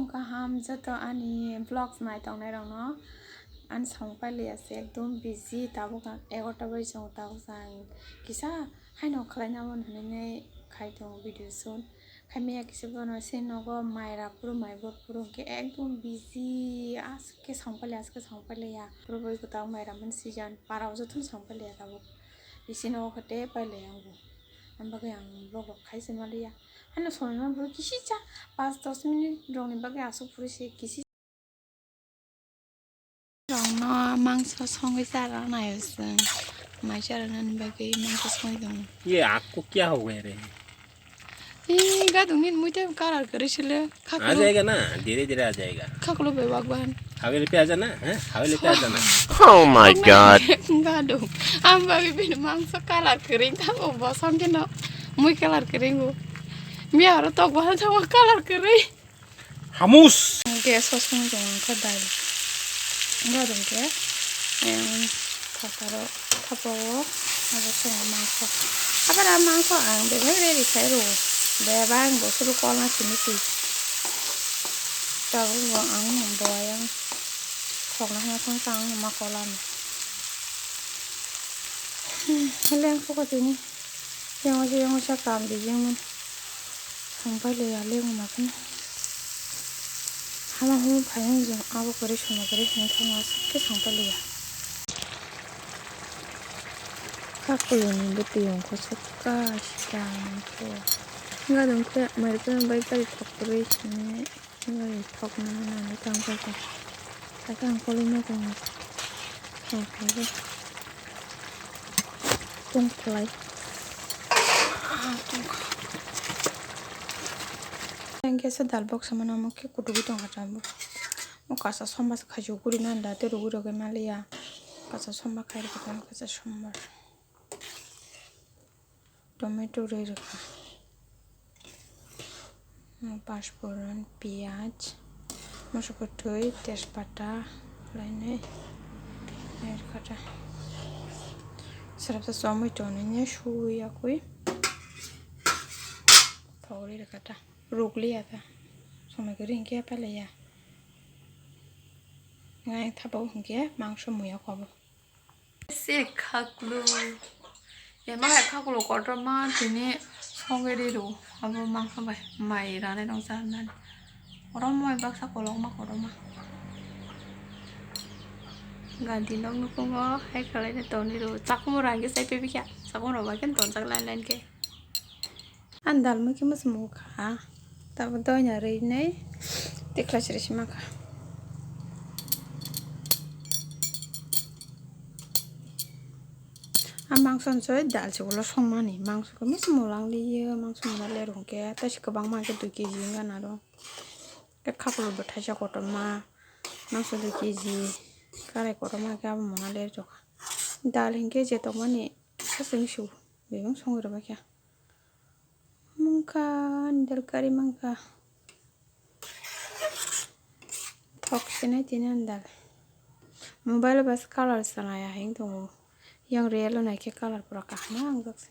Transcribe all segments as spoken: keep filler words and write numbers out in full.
Kaham joto ani vlogs nai tongnai rokno. Ani samung pailiya se ekdom busy, tabuk ang egarota bai chwngo, tabuk ang kisa haino khlaina mano hinwi khai tongo video shoot. Khai maya kisa bono se nogo maira phuru, mai bor phuru hwnkhe ekdom busy, aske samung pailiya, aske samung pailiya. Phuru bai kwtal maira mani season, para o jotono samung pailiya tabuk. Bisi nogo khe tei pailiya ang bo. Ang bagwi ang vlog rok khai se maliya. Ano sonai mani phuru kisi cha, panch dos minute rokni bagwi aswk phuru se kisi. Rokno mangso songwi charwknai chwng. Mai charwknani bagwi mangso songwi tongo. Ye, आपको क्या हो गया रे? Ee, gadung nini mui tei color kwrwi sile. आ जाएगा ना, धीरे धीरे आ जाएगा। Khakulo bai wak ban. हवेली पे आ जाना, हैं? हवेली पे आ जाना। Oh my God. Gadung. Ang bagwi bini mangso color kwrwi thango, bo songkhe no mui color kwrwi bo. Miya oro tok bo thango color kwrwi. Hamus. Gas o songwi tongo ang khe dal. Gadung khe, em, thaparo, thapao, abo songwi mangso. Abar a mangso ang bebak ready khai rwo. Bebak ang bo suru kolna simi si. Tabuk bo ang bo ayang khokna hwnna thang khe ang ma kolano. Hmm, leng koko tini. Yang usa, yang usa kam di jeng mun. Sampai le ya leng ma kan. Hama hum phai jeng abo kori suma kori sini thang mas ke sampai le ya. Kakulu ni beti yang ko suka sita ko. Enggak dong ke, mari pun baik kali faktori sini. Nai thokna nani tang kha kha. Kha kha ang koloi ma tong. Hai hai le. Tong khlai. Ah, tong kha. Ang khe sa dal box sama namo khe kutubi tong kha chambo. Mo kasa somba sa khajo guri nanda te rugui rogui maliya. Kasa somba khai rogui tong kasa somba. Tomato rwi rwkha. Pachforon, piyaj, moso kwthwi, tejpata, lainai rwi rwkha ta. Swrapsa chomwi tonwi suwi yakwi thok rwi rwkha ta. Rukliya ta. Somoi kwrwi hinkhe phailaiya. Ngai thapao hinkhe mangso muya kobo. Se khaklu. Ema hai khaklu kotorma tini songwi riro. Abo mangsa bai mai rani rong cha nani. Kotorma bai baksa kolokma kotorma. Gadi nok nukungo hai khalai ne toni ro. Chakumo rang ke sai pebi kya. Chakumo rang bai ke ton chak line line ke. Ang dal mui khe mwsamo kha, tabo doina rwi nai tikhlai se rwisi mankha. A mangso ni soi dal se ulo songmani, mangso khe mwsamo lang liyo, mangso mona ler hwnkhe tei se kwbangma khe dui kg wngkha na ro. Khe khakulu bo thaisa kotorma, mangso dui kg, karai kotorma khe abo mona ler tongkha. Dal hinkhe je tongmani saswk su bebak songwi rwbaikha. Mungkha, ani dal kari mangkha. Thok sinai tini ani dal. Mobile o bas color sanai ahing tongo. Yang real o naikhe color pura kaham nangjak se.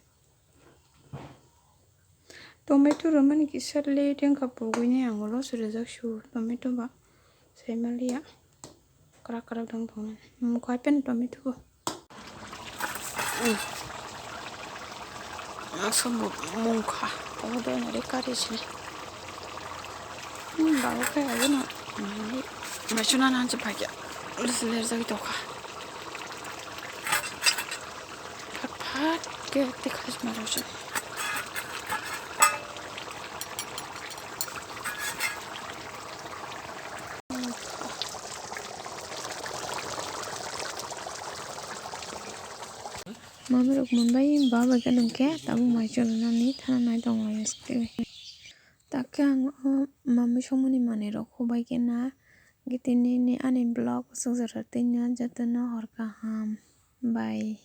Tomato rwmani kisa late wngkha pugwini ang ulo swijak su tomato ba. Saimaliya. Kwrak kwrak dang tongo. Mokol pen tomato bo. Mangso mungkha. Omo doi nari kari sini. Babu khe ayuno. Maichuna nansi phakya. Lerjagwi tokha. Phat phat khe tikha sima rwse. Mami rok mon bai baba khe nung khe tabuk mai chwla nani thana nai tongo. Takhe ang o mami songmani manwi rok hubai khe na. Gitini ni ani vlog swkjak rok tini jotono hor kaham. Bye.